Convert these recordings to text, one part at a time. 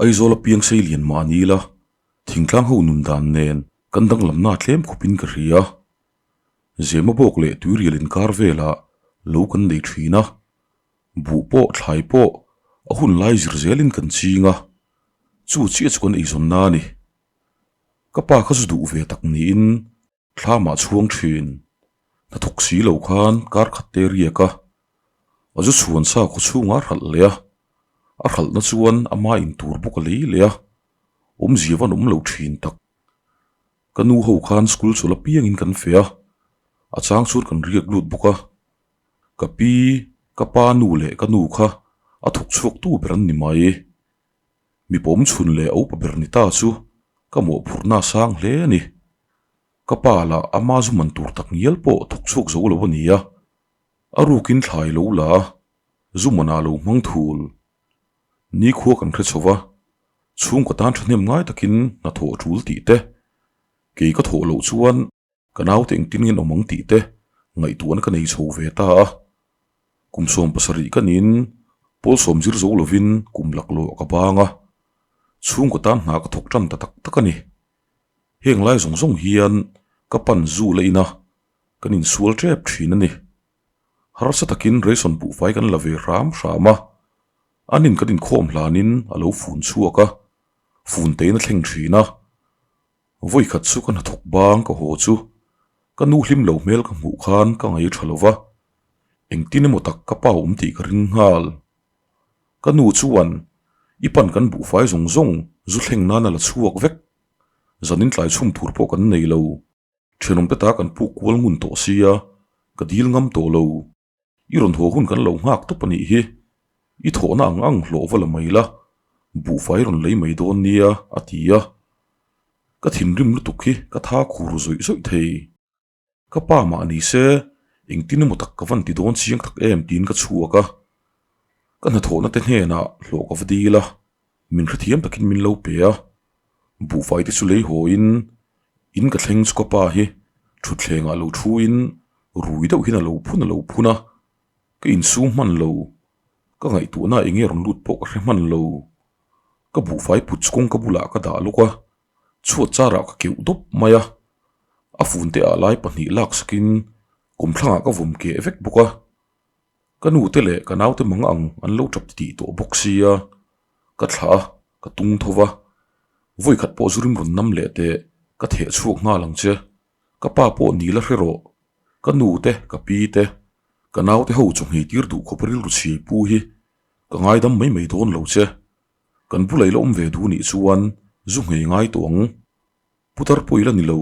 Aizawl a piang sei lian mah ni ila, thingtlang ho nun dan nen kan danglamna tlem khawpin ka hria. Zema bawk leh tuirial inkar velah lo kan nei thin a, buh pawh thlai pawh a hun lai zir zelin kan ching a, chu chiah chu kan eizawnna a ni. Ka pa kha zu duh ve tak niin Thlamah chhuang thin. Hnathawk si lo khan kar khat te riak a, a zu chhuan sa khaw chhungah a hralh leh a, a hralhna chuan ama in tur bawk a lei leh a, awmzia van awm lo thin tak. Ka nu ho khan school chawlh apiangin kan feh a, a chang chuan kan riak lut bawk a. Ka pi, ka pa nu leh ka nu kha a thawk chhuak tu ber an ni mai. Mipa awm chhun leh a upa ber ni ta chu ka mawhphurhna a sang hle a ni. Ka pa lah ama zu man tur tak ngial pawh thawk chhuak zo lo a ni a, a rukin thlai lo la a, zu manah lo hmang thul. Nikhua kan hre chho va, chhungkaw tan thahnem ngai takin hnathawh a tul tih te, kei ka thawh loh chuan Ka naute engtin nge an awm ang tih te ngaihtuahna ka nei chho ve ta a. Kum 70 ka niin pawl sawm zir zo lovin kum laklawh ka bang a, chhungkaw tan hna ka thawk tan ta tak tak a ni. Heng lai zawng zawng hian ka pan zu la in a, kan insual tep thin a ni. Harsa takin ration buhfai kan la ve hram hram a, anin kan inkhawm hlanin a lo fun chhuak a, fun tein a thleng thin a. Vawi khat chu ka hnathawk bang ka haw chu ka nu hlim lo hmel ka hmuh khan ka ngaih tha lo va, engtin emaw tak ka pa awm tih ka ring nghal. Ka nu chuan i pan kan buhfai zawng zawng zu thleng nan a la chhuak vek, zanin tlai chhum tur pawh kan nei lo, thenawmte ta kan puk kual ngun tawh sia ka dil ngam tawh lo. I rawn haw hun kan lo nghak tawp a nih hi. I thawhna ang ang hlawh va la mai la, buhfai rawn lei mai dawn nia, a ti a. Ka thinrim lutuk hi ka tha khur zawih zawih thei. Ka pa mah ni se, engtin emaw tak ka van ti dawn chiang tak em tiin ka chhuak a. Ka hnathawhna te hnenah hlawh ka va dil a, min hrethiam takin min lo pe a. Buhfai te chu lei hawiin In ka thleng chu ka pa hi thutthleng ah lo thu in rui deuh hian a lo phun a lo phun a, ka insum hman lo, ka ngaihtuahna eng nge rawn lut pawh ka hre hman lo. Ka buhfai put chu kawngka bulah ka dah lawk a, chhuat char ah ka keuh dawp mai a, a fun te ah lai pahnih lak sak in kawmthlang ah ka vawm keh vek bawk a, ka nu te leh ka naute mang ang an lo tap titih tawh bawk sia, ka thlah a, ka tung tho va, vawi khat pawh zu rim rawn nam leh teh ka theh chhuak nghal ang che, ka pa pawh ni la hre rawh, ka nu te, ka pi te, ka nau te ho chawhngei tir duh khawp rilru chhiai pu hi ka ngaidam mai mai dawn lo che, kan bulai la awm ve duh nih chuan zu nghei ngai tawh ang, putar pawh i la ni lo,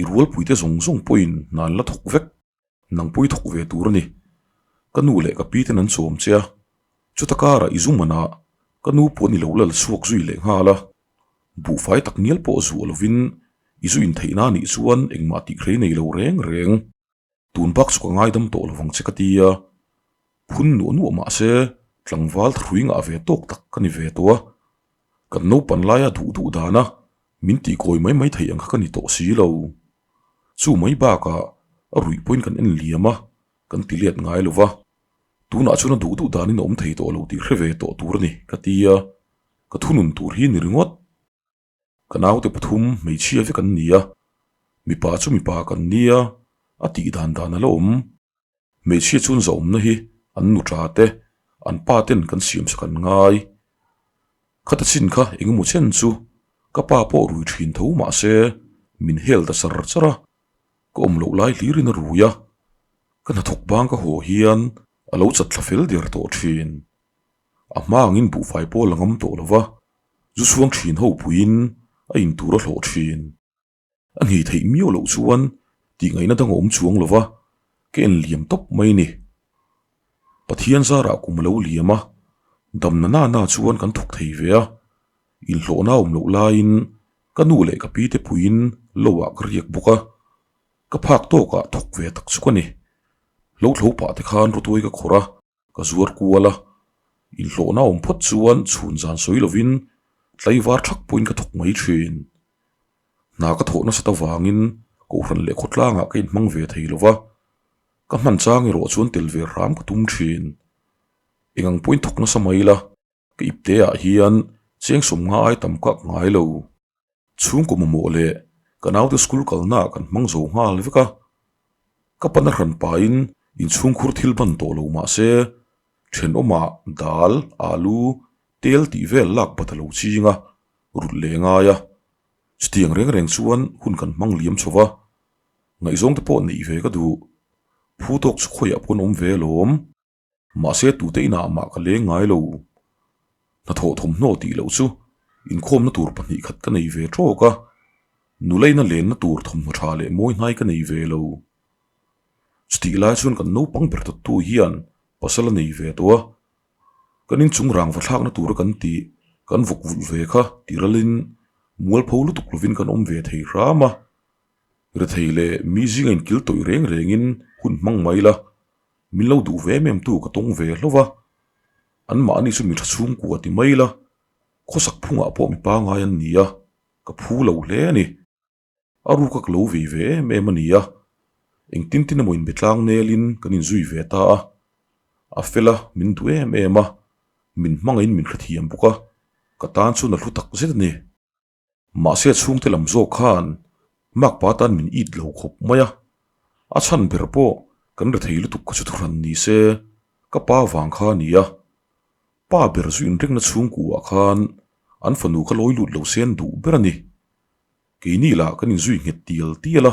i rualpui te zawng zawng pawhin hna an la thawk vek. Nang pawh i thawk ve tur a ni. Ka nu leh ka pi ten an chawm che a, chuta karah i zu manah ka nu pawh ni lo lal chhuak zui leh nghal a. Buhfai tak ngial pawh zuah lovin i zu intheihna anih chuan engmah tih hrei nei lo reng reng. Tun bak chu ka ngaidam tawh lovang che ka ti a. Phun nuah nuah mah se tlangval thrui ngah ve tawk tak ka ni ve tawh a. Kan naupan laia duh duh dana min tihkawi mai mai theih ang kha ka ni tawh si lo. Chu mai bakah a ruih pawhin kan en liam a, kan ti let ngai lo va. Tunah chuan a duh duh danin a awm thei tawh lo tih hre ve tawh tur a ni, ka ti a. Ka thunun tur hi ni ringawt. Ka naute pathum hmeichhia vek an ni a, mipa chu mipa kan nia, a tih dan dan a la awm. Hmeichhia chuan zahawmna hi an nu tha te, an pa ten kan siam sak an ngai. Khata chin kha engemaw chen chu ka pa pawh rui thin tho mah se min hel ta char char a, ka awm loh lai hlirin a rui a, ka hnathawk bang ka haw hian a lo chat thla fel der tawh thin. A hma angin buhfai pawh a la ngam tawh lo va, zu chhuang thin ho puiin a intur a hlawh thin. A nghei theih miau loh chuan tih ngaihna dang a awm chuang lo va, ka en liam tawp mai ni. Pathian zarah kum a lo liam a, damna na na chuan kan thawk thei ve a, inhlawhna a awm loh laiin ka nu leh ka pi te puiin lo ah ka riak bawk a, ka phak tawkah thawk ve tak chu ka ni. Lo thlo pah te khan rawtuai ka khawrh a, Ka zuar kual a, inhlawhna awm phawt chuan chhun zan sawi lovin tlaivar thak pawhin ka thawk mai thin. Hna ka thawh nasat avangin Kohhran leh khawtlangah ka inhmang ve thei lo va, ka hman chang erawh chuan tel ve hram ka tum thin. Engang pawhin thawk nasa mai la, ka ipte ah hian Cheng 50 ai tam kak ngai lo. Chhungkaw mamawh leh ka naute school kalnaah kan hmang zo nghal vek a. Ka pana hran pahin inchhungkhur thil ban tawh lo mah se, thenawmah dal, alu, tel tih vel lak bat a lo ching a, rut leh ngai a. Chutiang reng reng chuan hun kan hmang liam chho va, ngaihzawng te pawh neih ve ka duh. Phu tawk chu khawiah pawh an awm ve alawm. Mahse tute inah mah ka leng ngai lo. Hnathawh thawmhnaw tih loh chu inkhawmna tur 2 khat ka nei ve tawk a, nulaina lenna tur thawmhnaw tha leh mawi hnai ka nei ve lo. Chutih lai chuan kan naupang ber tawttu hian pasal a nei ve tawh a, kan inchung rangva thlakna tura kan tih kan vawk vulh ve kha tiralin mualpho lutuk lovin kan awm ve thei hram a. Rethei leh mi zinga inkil tawih reng rengin hun hmang mai la, Min lo duh ve em em tu ka tawng ve hlauh va, anmahni chu mi tha chhungkua ti mai ila, khawsak phungah pawh mi pangai an ni a, ka phu lo hle a ni. A ruk a ka lo vei ve em em a ni a, engtin tin emaw inbe tlang nelin kan inzui ve ta a, a fel a, min duh em em a, min hmangaihin min hrethiam bawk a, ka tan chuan a hlu tak zet a ni. Mahse chhungte lam zawk khan makpa tan min it lo khawp mai a, a chhan ber pawh kan rethei lutuk kha chu thuhran ni se ka pa vang kha a ni a, pa ber zu inrengna chhungkuah khan an fanu kha lawi lut lo se an duh ber a ni. Keini lah kan inzui nghet tial tial a,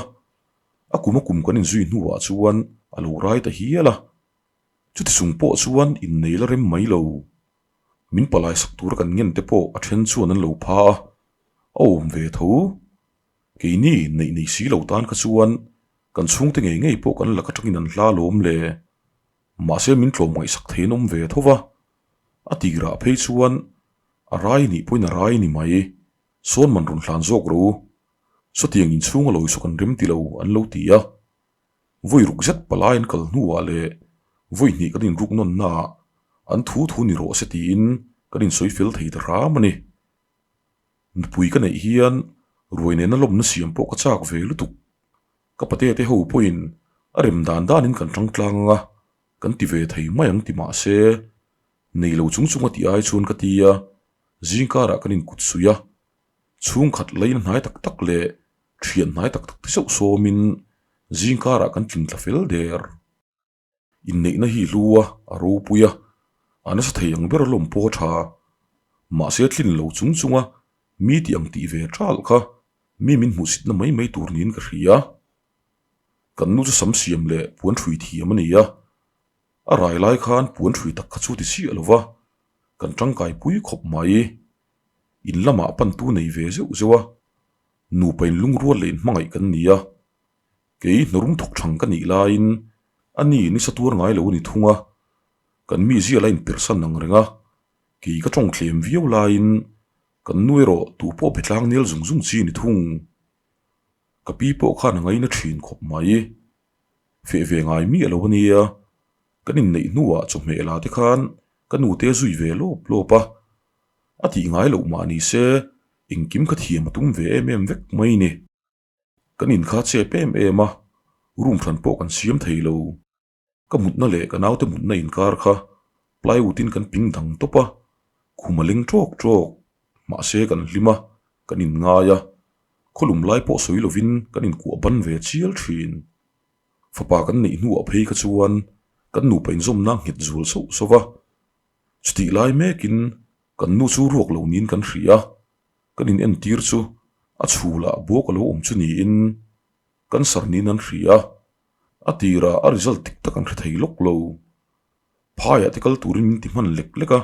a kum a kum kan inzui hnuah chuan a lo rai ta hial a, chuti chung pawh chuan innei la rem mai lo. Min palai sak tura kan ngen te pawh a then chuan an lo pha a, a awm ve tho. Keini neih nei si lo tan kha chuan kan chhungte ngei ngei pawh kan lak atangin an hla lawm le. Mahse min tlawm ngaihsak thei an awm ve tho va, a tirah phei chuan a rai nih pawhin a rai ni mai. Sawn man rawn hlan zawk ro. Sawtiang inchhunga lawi saw kan rem ti lo an lo ti a. Vawi ruk zet palai an kal hnuah leh vawi hnih kan inruk nawnnaah an thu thu ni rawh se tiin kan insawi fel thei ta hram a ni. Nupui ka neih hian ruai nena lawmna siam pawh ka chak ve lutuk. Ka pate te ho pawhin a rem dan danin kan tang tlang ang a, kan ti ve thei mai ang ti mah se, nei lo chung chung a tih ai chuan ka ti a, zingkarah kan inkut suih a, chhungkhat laina hnai tak tak leh Thian hnai tak tak te chauh sawmin zing karah kan tling tla fel der. Inneihna hi hlu a, a ropui a, a nasa thei ang ber lawm pawh a tha. Mahse tlin lo chung chunga mi tih ang tih ve ṭalh kha mi min hmuhsitna mai mai tur niin ka hria. Kan nu chu sam siam leh puan ṭhui thiam a ni a, a rai lai khan puan ṭhui tak kha chu ti chiah lo va, kan ṭangkai pui khawp mai. In lamah pantu nei ve zeuh zeuh a. Nupa in lungrual leh in hmangaih kan ni a, kei hnarum thawk thang ka nih laiin a ni nisa tuar ngai lo a ni thung a, kan mi zial a inperhsan ang reng a, kei ka tawng thlem viau laiin kan nu erawh tu pawh be tlang nel zung zung chi a ni thung. Ka pi pawh khan a ngaina thin khawp mai. Feh ve ngai miah lo a nia, kan inneih hnuah chawhmeh la te khan ka nute a zui ve lawp lawp a, A tih ngai loh mah ni se, engkim ka thiam a tum ve em em vek mai ni. Kan in kha chep em em a, room hran pawh kan siam thei lo. Ka mutna leh ka naute mutna inkar kha plywood in kan ping dang tawp a, khum a leng tawk tawk. Mahse kan hlim a, kan in ngai a, khawlum lai pawh sawi lovin kan inkuah ban ve chial thin. Fapa kan neih hnuah phei kha chuan kan nupa inzawmna nghet zual sauh sauh va. Chutih lai mekin kan nu chu ruak lo niin kan hria a, kan in entir chu a chhulah buak a lo awm chu niin cancer niin an hria a, a tirah a result dik tak an hre thei lawk lo. Phaiah te kal turin min ti hman lek lek a,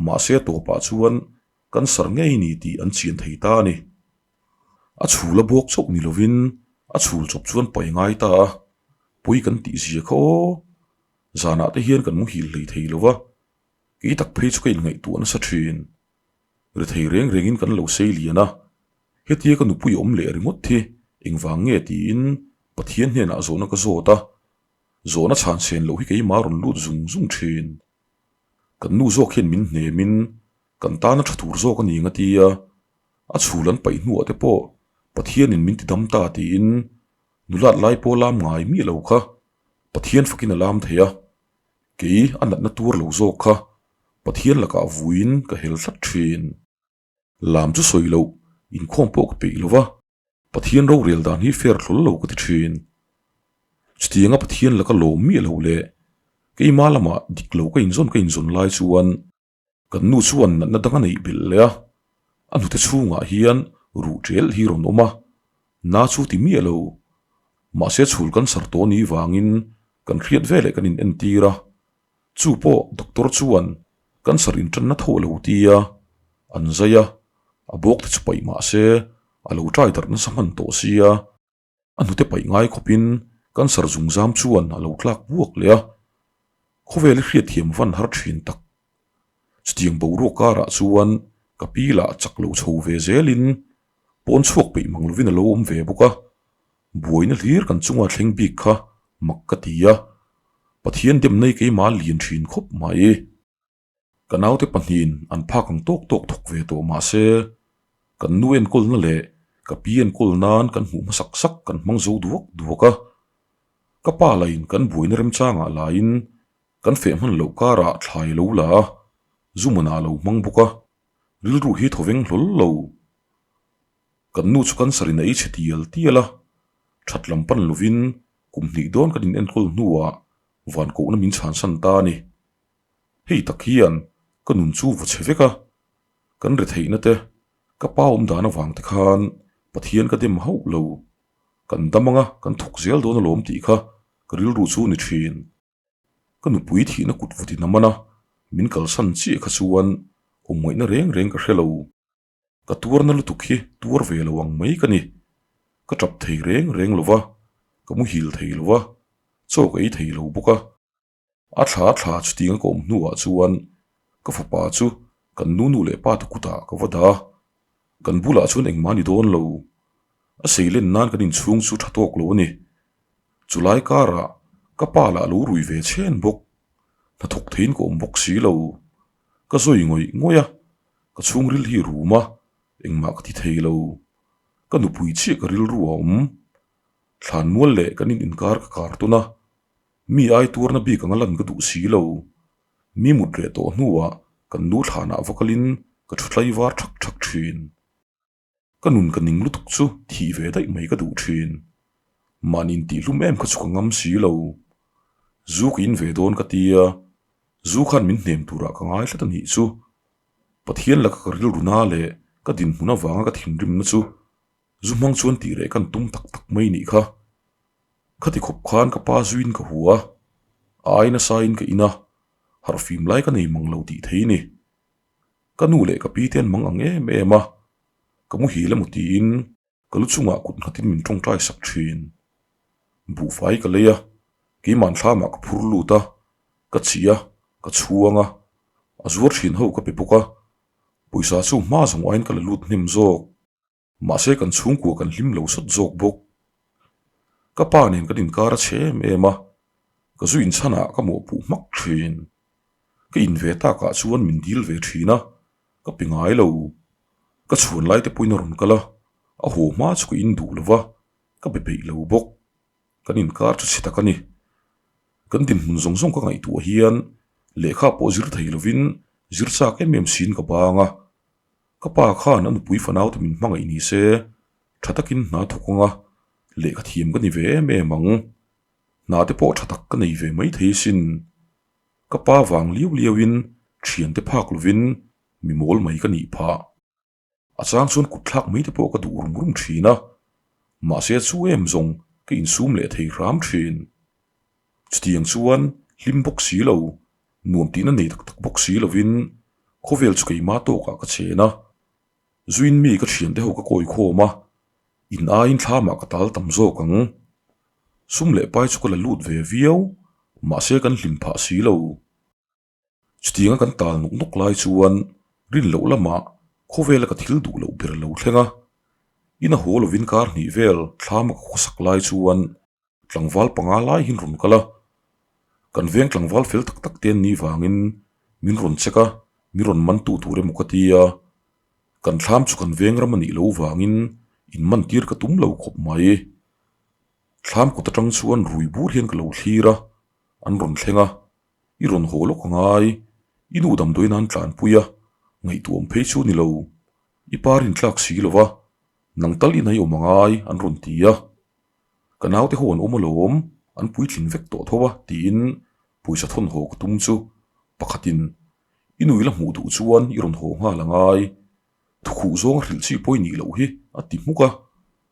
mahse a tawpah chuan cancer ngei ni tih an chian thei ta a ni. A chhul a buak chauh ni lovin a chhul chawp chuan pai ngai ta a, pawi kan tih zia kha aw. Zanah te hian kan muhil hlei thei lo va, kei tak phei chu ka inngaihtuah nasa thin. Rethei reng rengin kan lo sei lian a, hetia ka nupui awm leh ringawt hi engvang nge tiin Pathian hnenah zawhna ka zawt a, zawhna chhan sen loh hi keimah rawn lut zung zung thin. Kan nu zawk hian min hnemin kan tana tha tur zawk a ni ang a ti a, a chhul an paih hnuah te pawh Pathianin min ti dam ta tiin nulat lai pawh lam ngai miah lo kha Pathian fakin a lam thei a, kei a natna tuar lo zawk kha Pathian lakah vuiin ka hel tlat thin. Lam chu sawi loh, inkhawm pawh ka peih lo va, Pathian rorel dan hi fair hlawl lo ka ti thin. Chutianga Pathian laka lawm miah lo leh keima lamah dik lo ka inzawn ka inzawn lai chuan kan nu chuan natna dang a neih belh leh a, a hnute chhungah hian ruh ṭel hi rawn awm a, na chu ti miah lo. Mahse chhul cancer tawh ni vangin kan hriat veleh kan in entir a, Chu pawh doctor chuan cancer inṭanna tho a lo ti a, an zai a, a bawk te chu paih mah se a lo ṭai darh nasa hman tawh sia, a hnute paih ngai khawpin cancer zungzam chuan a lo tlak buak leh a, khawvel i hriatthiam van har ṭhin tak. Chutiang boruak karah chuan ka pi lah chak lo chho ve zelin pawn chhuak peih mang lovin a lo awm ve bawk a, Buaina hlir kan chunga thleng bik kha mak ka ti a, Pathian demna hi keimah lian thin khawp mai. Ka naute pahnihin an phak ang tawk tawk thawk ve tawh mah se, kan nu enkawlna leh ka pi enkawl nan kan hmuh hmasak sak kan hmang zo duak duak a. Ka pa lain kan buaina remchangah laiin kan feh hman loh karah thlai a lo la a, Zumana a lo hmang bawk a, rilru hi thawveng hlawl lo. Kan nu chu cancer in a ei chhe tial tial a, that lam pan lovin kum hnih dawn kan in enkawl hnuah van kohna min chhansan ta a ni. Hei tak hian ka nun chu va chhe vek a, kan retheihna te, ka pa awm dan avang te khan Pathian ka dem hauh lo. Kan dam anga kan thawk zel dawn alawm tih kha ka rilru chu ni thin. Ka nupui thihna kut vawtin a man a, min kalsan chiah kha chuan awmngaihna reng reng ka hre lo. Ka tuarna lutuk hi tuar ve lo ang mai ka ni. Ka tap thei reng reng lo va, ka muhil thei lo va, chaw ka ei thei lo bawk a. A thla thla chutianga ka awm hnuah chuan ka fapa chu kan nu nu leh pa te kutah ka va dah a, kan bulah chuan engmah a ni dawn lo. A seilen nan kan inchhung chu tha tawk lo a ni. Chulai karah ka pa lah a lo rui ve chhen bawk. Hnathawk theiin ka awm bawk si lo. Ka zawi ngawih ngawih a, ka chhungril hi rum a, engmah ka ti thei lo. Ka nupui chiah ka rilru a awm. Thlan mual leh kan in inkar ka kar tawn a, mi ai tuarna bik anga lan ka duh si lo. Mi mut reh tawh hnuah kan nu thlanah va kalin ka thu tlaivar thak thak thin. Ka nun ka ning lutuk chu thih ve daih mai ka duh thin. Mahni intihlum em kha chu ka ngam si lo. Zu ka in ve dawn ka tia, zu khan min hnem turah ka ngai tlat a nih chu. Pathian laka ka rilru na leh ka dinhmun avanga ka thinrimna chu zu hmang chuan tih reh kan tum tak tak mai nih kha. Khati khawp khan ka pa zuiin ka hua a, a ai nasain ka in a, harhfim lai ka nei mang lo tih thei ni. Ka nu leh ka pi te an mang ang em em a, ka muhil emaw tiin ka lu chungah kut nghatin min tawngtai sak thin. Buhfai ka lei a, keimahn thlamah ka phur lut a, ka chih a, ka chhuang a, a zuar thin ho ka pe bawk a, pawisa chu hma zawng aiin ka la lut hnem zawk. Mahse kan chhungkua kan hlim lo sawt zawk bawk. Ka pa nen kan inkar a chhe em em a, ka zu inchhanah ka mawhpuh hmak thin. Ka in ve takah chuan min dil ve thin a, ka pe ngai lo. Ka chhuan lai te pawhin a rawn kal a, a haw hma chu ka in duh lo va, ka be peih lo bawk. Kan inkar chu chhe tak a ni. Kan dinhmun zawng zawng ka ngaihtuah hian lehkha pawh zir thei lovin zir chak em em siin ka bang a, Ka pa khan a nupui fanaute min hmangaih ni se, tha takin hna thawk anga lehkha thiam ka ni ve em em ang. Hna te pawh tha tak ka nei ve mai thei sin. Ka pa vang liau liauin thiante phak lovin mi mawl mai ka nih phah. A chang chuan kut thlak mai te pawh ka duh rum rum thin a, mahse chu em zawng ka insum leh thei hram thin. Chutiang chuan hlim bawk si lo, nuam tihna nei tak tak bawk si lovin khawvel chu keimah tawkah ka chen a. Zuin mi ka thiante ho ka kawi khawm a, in aiin thlamah ka tal tam zawk ang. Sum leh pai chu ka la lut ve viau, mahse kan hlim phah si lo. Chutianga kan tal nawk nawk lai chuan rin loh lamah khawvela ka thil duh loh ber a lo thleng a. In a haw lovin kar hnih vel thlama ka khawsak lai chuan Tlangval panga lai hi an rawn kal a, kan veng tlangval fel tak tak te an nih vangin min rawn check a, min rawn man tu tur emaw ka ti a, kan thlam chu kan veng ram a nih loh vangin in man tir ka tum lo khawp mai. Thlam kut atang chuan rui bur hian ka lo thlir a, an rawn thleng a, i rawn haw lawk angai, i nu damdawiin an tlanpui a, ngaihtuam phei chu ni lo. I pa rintlak si lo va, nang tal in a i awm angai an rawn ti a. Ka naute ho an awm alawm, an puitlin vek tawh tho a tiin pawisa thawn haw ka tum chu pakhatin i nui la hmuh duh chuan i rawn haw nghal angai, thukhuh zawng a hrilh chi pawh i nih loh hi a ti hmuk a,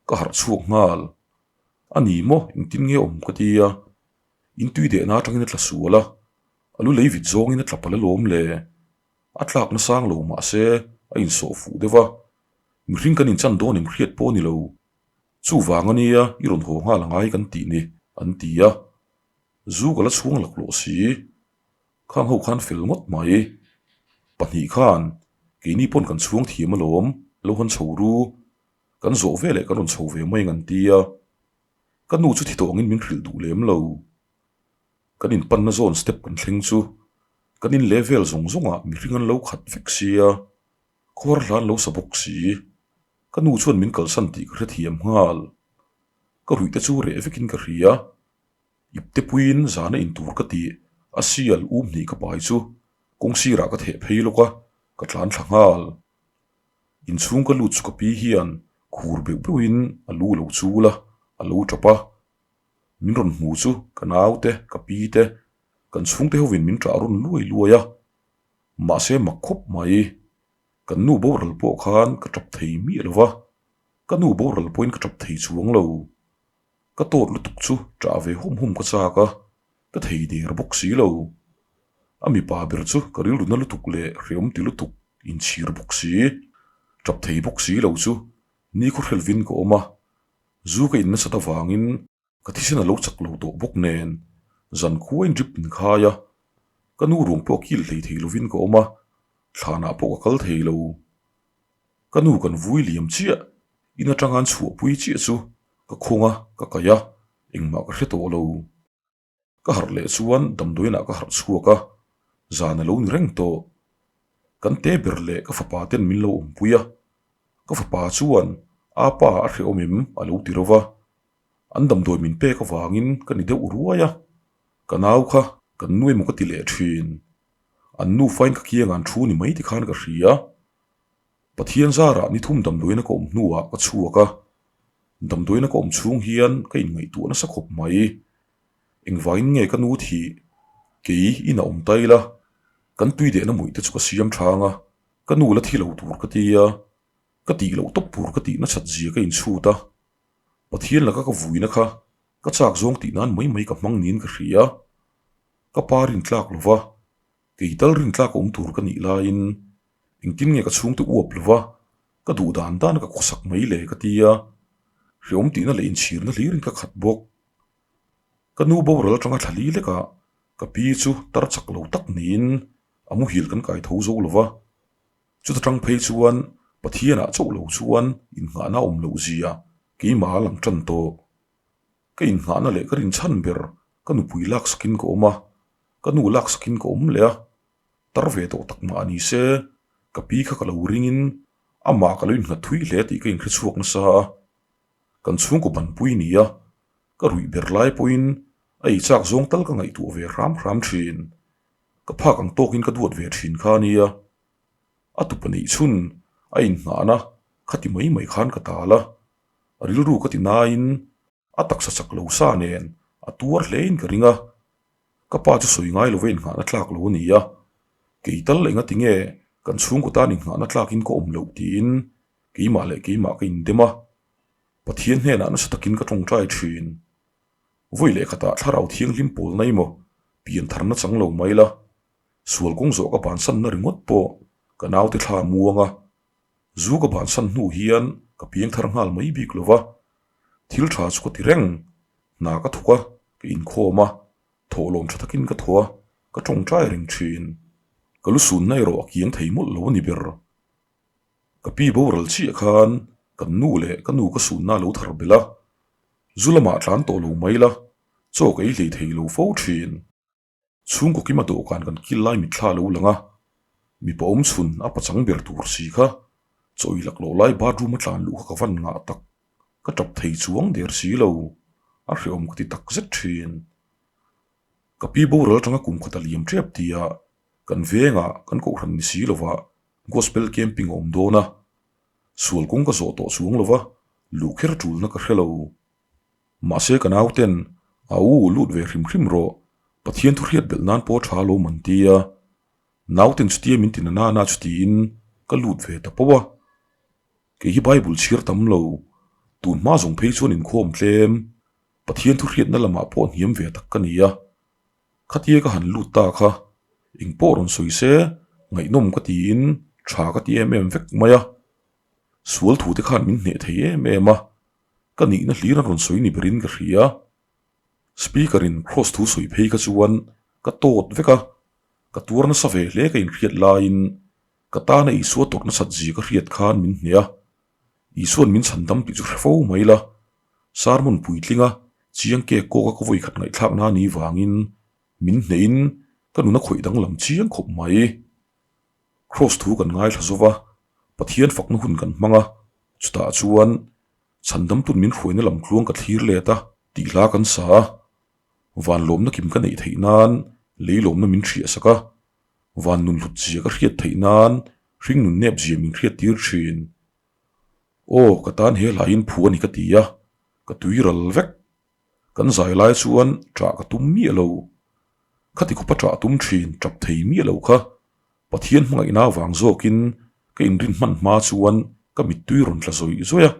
ka harh chhuak nghal. A ni maw engtin nge awm ka ti a, in tui dehna atangin a tla sual a, a lu lei vit zawngin a tla palh alawm le. A tlak na sang lo mahse a insawh fuh deuh a, mihring kan inchan dawn em hriat pawh a ni lo. Chuvang a nia i rawn haw nghal angai kan tih ni an ti a, zu ka la chhuang laklawh si. Khang ho khan fel ngawt mai. Pahnih khan keini pawn kan chhuang thiam alawm lo han chho ru, kan zawh veleh kan rawn chho ve mai ang an ti a. Ka nu chu thi tawh angin min hrilh duh lem lo. Kan inpanna zawn step kan thleng chu kan in leh vel zawng zawngah mihring an lo khat vek sia, khuar hla an lo sa bawk si. Ka nu chuan min kalsan tih ka hrethiam nghal. Ka ruih te chu reh vekin ka hria. Ipte puiin zana intur ka tih a sial um hnih ka pai chu kawng sirah ka theh phei lawk a, ka tlan thla nghal. Inchhung ka lut chu ka pi hian khur beuh beuhin a lu lo chul a, a lo tap a. Min rawn hmu chu ka naute, ka pi te, kan chhungte hovin min ṭah rawn luai luai a. Mahse mak khawp mai, kan nu boral pawh khan ka ṭap thei miah lo va, ka nu boral pawhin ka ṭap thei chuang lo. Ka tawt lutuk chu ṭah ve hum hum ka chak a, ka thei der bawk si lo. A mipa ber chu ka rilru na lutuk leh hreawm ti lutuk inchhir bawk si, ṭap thei bawk si lo chu nikhaw hrelvin ka awm a, zu ka in nasat avangin ka thisen a lo chak lo tawh bawk nen zan khuain drip min khai a, ka nu ruang pawh kil hlei thei lovin ka awm a, thlanah pawh ka kal thei lo. Ka nu kan vui liam chiah, in atanga an chhuahpui chiah chu ka khawng a, ka kaih a, engmah ka hre tawh lo. Ka harh leh chuan damdawiinah ka harh chhuak a, zan a lo ni reng tawh. Kan te ber leh ka fapa ten min lo awmpui a, ka fapa chuan a pa a hrehawm em a lo ti ro va, an damdawi min pek avangin ka ni deuh ruai a, ka nau kha kan nu emaw ka ti leh thin. An nufain ka kiangah an thu ni mai ti khan ka hria. Pathian zarah ni thum damdawiina ka awm hnuah ka chhuak a, damdawiina ka awm chhung hian ka inngaihtuah nasa khawp mai. Engvangin nge ka nu thih? Kei in a awm ta ila, kan tui dehna muih te chu ka siam thang a, ka nu la thi lo tur ka ti a, ka tih loh tawp tur ka tih nachat zia ka inchhut a, Pathian laka ka vuina kha ka chak zawng tih nan mai mai ka hmang niin ka hria. Ka pa rintlak lova, Kei tal rintlak awm tur ka nih laiin engtin nge ka chhungte uap lova ka duh dan dan ka khawsak mai le ka ti a, hreawm tihna leh inchhirna hlirin ka khat bawk. Ka nu boral atanga thla li lekah ka pi chu tar chak lo tak niin a muhil kan kai tho zo lova, chuta tang phei chuan Pathianah chauh lo chuan innghahna awm loh zia keimah a lang tan tawh. Ka innghahna leh ka rinchhan ber ka nupui laksakin ka awm a, ka nu laksakin ka awm leh a, tar ve tawh tak mah ni se, ka pi kha ka lo ringin amah ka lo innghat thui hle tih ka inhre chhuak nasa a, kan chhungkaw banpui ni a, ka ruih ber lai pawhin a ei chak zawng tal ka ngaihtuah ve hram hram thin, ka phak ang tawkin ka duat ve thin kha a nia, a tupa neih chhun a innghahna khati mai mai khan ka tal a, a rilru ka ti nain A taksa chak lo sa nen a tuar hlein ka ring a, ka pa chu sawi ngai lova innghahna tlak lo a ni a, kei tal enga tinge kan chhungkaw tan innghahna tlakin ka awm loh tiin keimah leh keimah ka indem a, Pathian hnenah nasa takin ka tawngtai thin. Vawi leh khatah thlarau thianghlim pawlna emaw pian tharna chang lo mai la, sual kawng zawh ka bansanna ringawt pawh ka naute thla a muang a, Zu ka bansan hnu hian ka piang thar nghal mai bik lo va, thil tha chu ka ti reng. Hna ka thawk a, ka inkhawm a, thawhlawm tha takin ka thaw a, ka tawngtai reng thin. Ka lu sunna erawh a kiang thei mawlh lo a ni ber. Ka pi boral chiah khan kan nu leh ka nu ka sunna a lo thar belh a, zu lamah tlan tawh lo mai la, chaw ka ei hlei thei lo fo thin. Chhungkaw kima dawhkan kan kil lai mitthla a lo lang a, mipa awm chhun a pachang ber tur si kha chawi lak loh lai bathroom a tlan luh kha ka van ngah tak, ka tap thei chuang der si lo, a hreawm ka ti tak zet thin. Ka pi boral atanga kum khat a liam tep tia kan vengah kan kohhran ni si lovah gospel camping a awm dawn a. Sual kawng ka zawh tawh chuang lo va, luh kher tulna ka hre lo. Mahse ka nauten, A u, lut ve hrim hrim rawh, Pathian thu hriat belh nan pawh tha lo man ti a. Nauten chutia min ti na na na chutiin ka lut ve ta poh a. Kei hi Bible chhiar tam lo, tun hma zawng phei chuan inkhawm tlem, Pathian thu hriatna lamah pawh hniam ve tak ka ni a. Khatia ka han lut ta kha, eng pawh rawn sawi se, ngaihnawm ka tiin tha ka ti em em vek mai a. Sual thu te khan min hneh thei em em a, ka nihna hlir an rawn sawi ni berin ka hria. Speaker in Kross thu sawi phei kha chuan ka tawt vek a, ka tuar nasa ve hle ka inhriat laiin ka tana Isua tawrh nasat zia ka hriat khan min hneh a. Isua'n min chhan dam tih chu hre fo mai la, sermon puitlinga chiang kek kawka ka vawi khat ngaihthlak na ni vangin min hnehin ka nuna khawih danglam chiang khawp mai. Kraws thu kan ngaithla zo va, Pathian fakna hun kan hmang a, chutah chuan chhandamtun min hruaina lam tluang ka thlir let a tih hla kan sa a, van lawmna kim ka neih theih nan lei lawmna min hriah sak a, van nun hlut zia ka hriat theih nan hring nun nep zia min hriat tir thin. Aw, ka tan he hlaiin phu a ni ka ti a, ka tui ral vek. Kan zai lai chuan ṭah ka tum miah lo. Khati khawpa ṭah tum ṭhin ṭap thei miah lo kha Pathian hmangaihna avang zawkin ka inrin hman hma chuan ka mittui rawn tla zawih zawih a.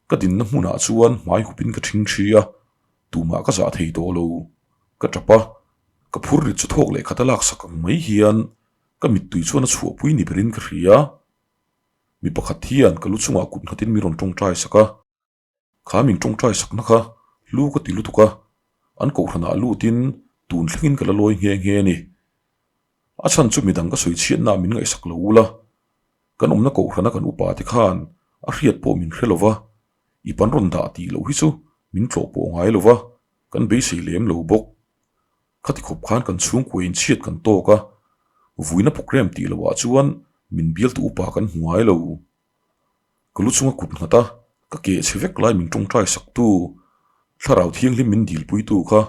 Ka dinna hmunah chuan hmai hupin ka ṭhing ṭhi a, tumah ka zah thei tawh lo. Ka ṭap a, ka phur rit chu thawk leh khat a laksak ang mai hian ka mittui chuan a chhuahpui ni berin ka hria. Mi pakhat hian ka lu chungah kut nghatin mi rawn ṭawngṭai sak a. Kha min ṭawngṭai sakna kha hlu ka ti lutuk a, an kohhranah lutin tun thlengin ka la lawi nghe nghe a ni. A chhan chu midang ka sawi chhiatnaah min ngaihsak lo ula, kan awmna kohhrana kan upa te khan a hriat pawh min hre lo va, i pan rawn dah tih loh hi chu min tlawh pawh ngai lo va, kan beisei lem lo bawk. Khati khawp khan kan chhungkua inchhiat kan tawk a, vuina program tih loh ah chuan min bialtu upa kan hmu ngai lo. Ka lu chunga kut nghat a, ka keh chhe vek lai min tawngtai sak tu, thlarau thianghlim min dilpui tu kha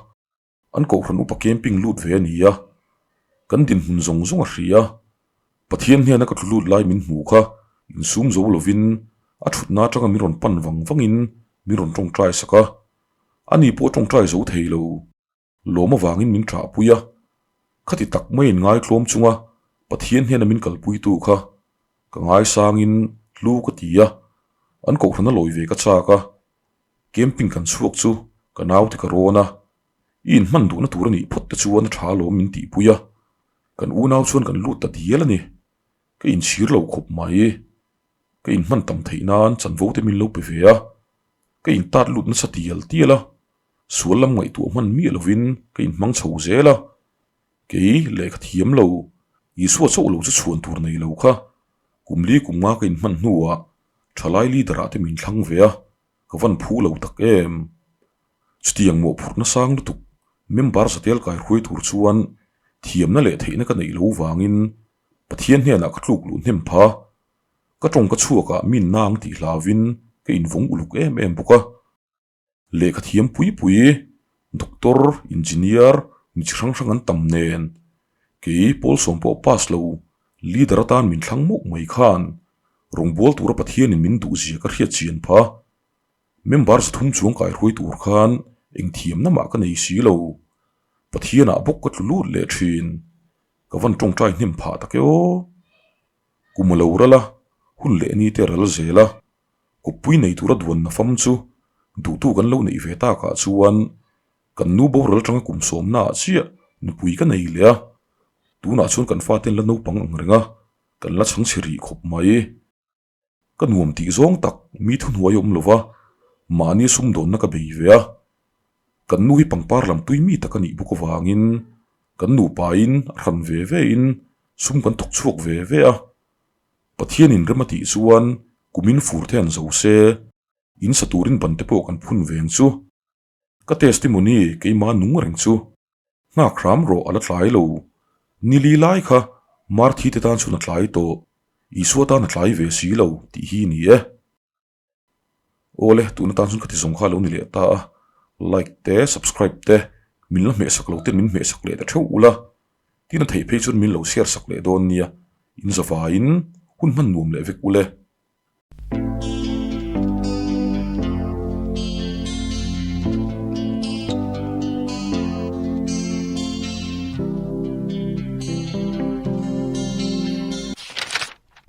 an kohhran upa camping lut ve a ni a, kan dinhmun zawng zawng a hria. Pathian hnena ka tlu lut lai min hmu kha insum zo lovin a thutna atanga min rawn pan vang vangin min rawn tawngtai sak a, ani pawh a tawngtai zo thei lo. Lawm avangin min ṭahpui a, khati tak maiin ngaitlawm chunga Pathian hnena min kalpuitu kha ka ngaisangin hlu ka ti a, an kohhran a lawi ve ka chak a, camping kan chhuak chu ka naute ka rawn a, i inhman duhna tur a nih phawt te chuan a ṭha alawm min tihpui a, kan unau chuan kan lut ta dial a ni, ka inchhir lo khawp mai, ka inhman tam theih nan chanvo te min lo pe ve a, ka intat lut nasa tial tial a. Sual lam ngaihtuah hman miah lovin ka inhmang chho zel a, kei lehkha thiam lo, Isua chauh lo chu chhuan tur nei lo kha kum li kum nga ka inhman hnuah thalai leader ah te min thlang ve a, ka van phu lo tak em. Chutiang mawhphurhna sang lutuk member zatel kai hruai tur chuan thiamna leh theihna ka neih lo vangin Pathian hnenah ka tluk luh hnem pha. Ka tawng ka chhuakah min nang tih hlauvin ka invawng uluk em em bawk a. Lehkha thiam pui pui, doctor, engineer, mi chi hrang hrang an tam nen, kei pawl sawm pawh pass lo, leader atan min thlang mawk mai khan rawngbâwl tura Pathianin min duh zia ka hriat chian pha. Member 300 chuang kai hruai tur khan eng thiamna mah ka nei si lo. Pathianah bawk ka tlu lut leh thin. Ka van tawngtai hnem phah tak e aw. Kum a lo ral a, hun leh ni te ral zel a. Kawppui nei tura duanna fam chu duhtu kan lo neih ve takah chuan kan nu boral atanga kum sawmnaah chiah nupui ka nei leh a, tunah chuan kan fate an la naupang ang reng a, kan la chhang chhe rih khawp mai. Ka nuam tih zawng tak mi thuhnuai awm lova mahni sumdawnna ka bei ve a, kan nu hi pangpar lam tui mi tak a nih bawk avangin kan nupain a hran ve vein sum kan thawk chhuak ve ve a. Pathianin rem a tih chuan kumin fur te an zo se, in sa turin ban te pawh kan phun veng chu. Ka testimony keima nung reng chu. Nghak hram rawh a la tlai lo. Ni li lai kha Marthi te tan chhun a tlai tawh, Isua tan a tlai ve si lo tih hi ni e. Awle, tun atan chuan ka ti zawng kha a lo ni leh ta a, like te, subscribe te, min la hmehsak lo ten min hmehsak leh ta theuh ula, tin a theih phei chuan min lo share sak leh dawn nia, in zavaiin hun hman nuam leh vek ule.